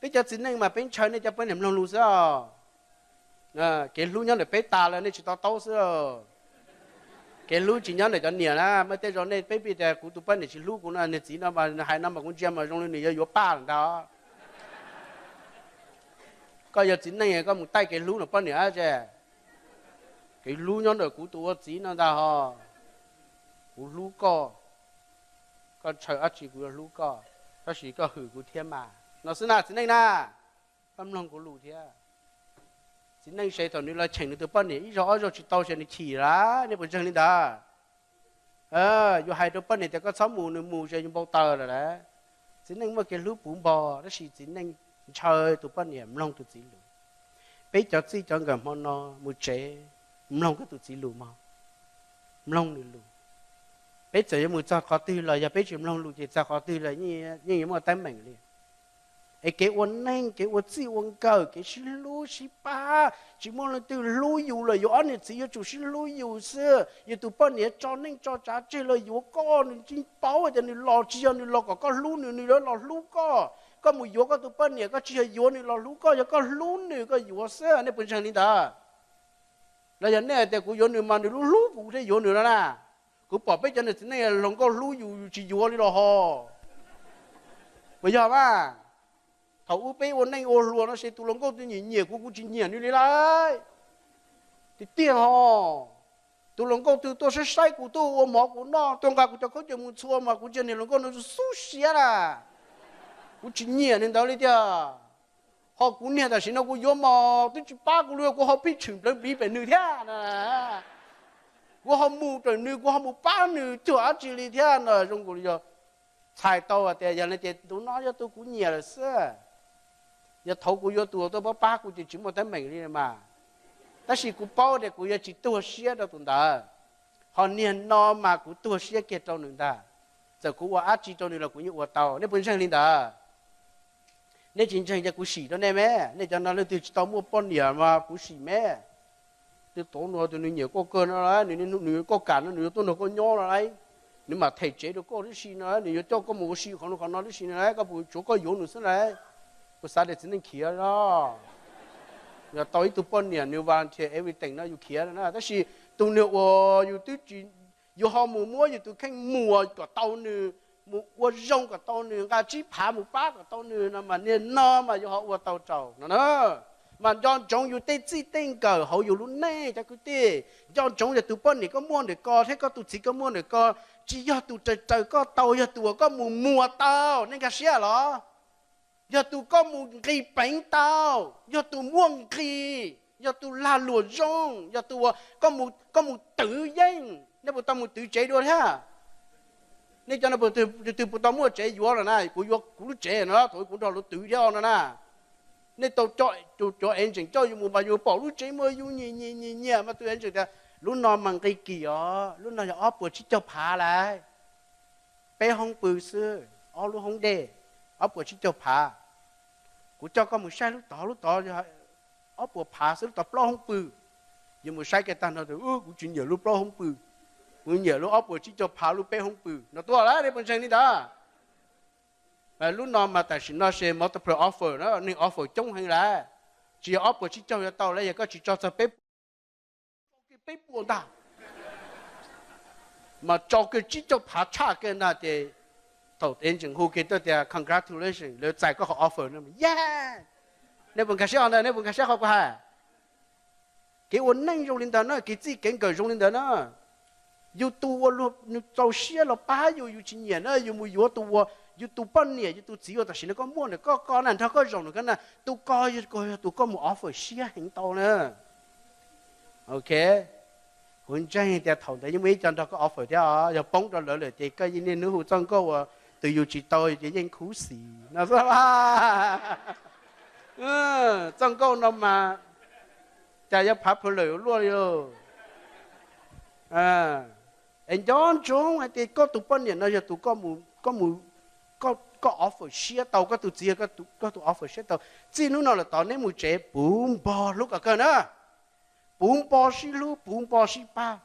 Peb cov txiv neej mas peb ntshaw nej cov poj niam mloog lus xwb os. Kev hlub nyob ntawm peb tas lawm nej tsis to taub xwb. Kev hlub tsis nyob ntawm cov niam na, mas tej zaum nej peb pib tias kuv tus poj niam tsis hlub kuv no, niag txiv no mas hais no mas kuv ntsia mas zoo li nws yuav yuav paj lawm ntag. Koj yog txiv neej koj mus taij kev hlub no poj niam tse. Kev hlub nyob ntawm kuv tus ua txiv no ntag ho. Kuv hlub koj, koj ntshaw dab tsi kuv yuav hlub koj, tab sis koj hwm kuv thiab mas no xwb na txiv neej na. Koj mloog kuv lus thiab. Txiv neej se thaum nws los cheem nws tus poj niam ib zaug ob zaug tsis tau ces nws chim lawm, nej puas ntseeg li ntawd? Yuav hais rau poj niam tias koj txhob mus, nws mus ces yus npau taws lawm lauj. Txiv neej muaj kev hlub puv npo, tab sis txiv neej ntshaw tus poj niam mloog tus txiv lus. Peb cov txij cov nkawm hmo no mus tsev, mloog koj tus txiv lus mog, mloog nws lus. Peb txawm yuav mus txog qhov twg los yog peb tsis mloog lus ces txog qhov twg los yeej yuav muaj teeb meem li. Es kev ua neej, kev ua txij ua nkawm, kev sib hlub sib pab, tsis muaj leej twg hlub yus lawm, yus ob niam txiv yuav tsum sib hlub yus xwb. Yus tus poj niam tso neej tso tsav tseg los yuav koj, nws tsis paub tias nws los tsis yog nws los kom koj hlub nws, nws yuav los hlub koj. Koj mus yuav koj tus poj niam koj tsis yog yuav nws los hlub koj, yog koj hlub nws koj yuav xwb, nej puas ntseeg li ntawd? Los yog nej hais tias kuv yuav nws mas nws lub hlub kuv thiaj yuav nws no na. Kuv pom peb cov niam txiv neej hluas nkauj hlub yus, yus tsis yuav li los ho. Puas yog mas? Thaum ub peb ua neej ua hluas no ces tus hluas nkauj twg nyiam nyiam kuv, kuv tsis nyiam nws li lauj. Tiag tiag ho. Tus hluas nkauj twg tuaj saib saib kuv, tuaj ua mov kuv noj, tuaj nqa kuv cov khaub ncaws mus txhua mas kuv ntsia niag hluas nkauj no xub siab na. Kuv tsis nyiam nws ntawd li tiag. Ho kuv niag tam sim no kuv yuav mas twb tsis pab kuv li, kuv ho pheej tshwm nplawv npliv pem nws thiab no. Kuv ho mus raws nws, kuv ho mus pab nws cuag dab tsi li thiab no. Zoo nkaus li yog txhais tau tias yog li ces tus no yog tus kuv nyiam lawm xwb. Yog thaum kuv yuav tus uas tuaj pab pab kuv ces tsis muaj teeb meem li mas. Tab sis kuv paub tias kuv yuav tsis tuag siab rau tus ntawd. Ho niag no mas kuv tuag siab kiag rau nws ntag. Txawm kuv ua dab tsi rau nws los kuv yeej ua tau. Nej puas ntseeg li ntawd? Nej tsis ntseeg ces kuv sim rau nej me. Nej cov no leej twg tsis tau muaj poj niam mas kuv sim me. Twb tau nug tias nws nyiam koj kawg no, nws koj kam no nws yuav tuaj nrog koj nyob no lauj, nws mam them tsev rau koj tib si no, nws yuav coj koj mus ua si qhov no qhov no tib si no, koj puas tsuav koj yuav nws xwb lauj? Kuv xav tias txiv neej khiav no. Yog tau ib tug poj niam nws volunteer everything no yus khiav na, tab sis tus niag uas yus twb tsis, yus ho mus muab yus tus kheej muas kom tau nws, mus ua zoo kom tau nws, nqa tsib phav mus pab kom tau nws no mas niag no mas yus ho ua tau rau no na. Mas nco ntsoov yus tej txij tej nkawm hauv yus lub neej cov kwv tij. Nco ntsoov yog tus poj niam koj muaj ntawm ko thiab koj tus txiv koj muaj ntawm ko tsis yog tus raws raws koj tau, yog tus uas koj mus muas tau, nej nkag siab los? Yog tus koj mus nqis peev tau, yog tus muaj nqis, yog tus lag luam zoo, yog tus uas koj mus twv yeej, nej puas tau mus twv tsev dua thiab? Nej cov no twg puas tau muaj tsev yuav lawm na? Kuv yuav kuv lub tsev no thaum kuv nrog luag twv thiab no na. Nej tau cov engine coj yus mus mas yus pom lub tsev muaj yus nyiam nyiam nyiam nyiam mas tus engine tias lub no mas nqi kim os, lub no yog ob puas tsib caug phav lauj. Peb hoob pw xwb, ob lub hoob dej, ob puas tsib caug phav. Kuv coj koj mus saib lub tod, lub tod ob puas phav xwb, lub tod plaub hoob pw. Yus mus saib kiag tag nrho tias kuv tsis nyiam lub plaub hoob pw, kuv nyiam lub ob puas tsib caug phav lub peb hoob pw no tuaj lauj, nej puas ntseeg li ntawd? Lub no mas tam sim no se multiple offer na, neeg offer coob heev lauj. Tsis yog ob puas tsib caug yuav tau lauj, yog koj tsis tso txog peb puas, tso kiag peb puas ntag, mas tso kiag tsib caug phav tshaj kiag ntag ces thaum engine hu kiag tuaj tias congratulations, lawv txais koj qhov offer no, yeah. Nej puas nkag siab qhov ntawd? Nej puas nkag siab qhov kuv hais? Kev ua neej zoo li ntawd na, kev txij kev nkawm zoo li ntawd na. Yus tus uas luag nws txaus siab los pab yus, yus tsis nyiam na, yus mus yuav tus uas yus tus poj niam yus tus txiv uas tam sim no koj muaj ntawm koj ko na, nrog koj zaum ntawm ko na, tus ko yog tus koj mus offer siab heev tau na. Ok, kuv ntseeg tias thaum ntawd yeej muaj ib co nrog koj offer thiab os, yog poob rau lawv lawm ces koj yeej niaj hnub hu txoj nkauj uas tus yus tsis tau ces yeej khuv xim no xwb. Txoj nkauj no mas cas yuav phav phu lawm luaj li. Es nco ntsoov hais tias koj tus poj niam no yog tus koj mus, koj offer siab tau, koj tus txiv yog koj tus offer siab tau. Txij hnub no lawm tod neb mus tsev puv npo hlub kom kawg na. Puv npo sib hlub, puv npo sib pab.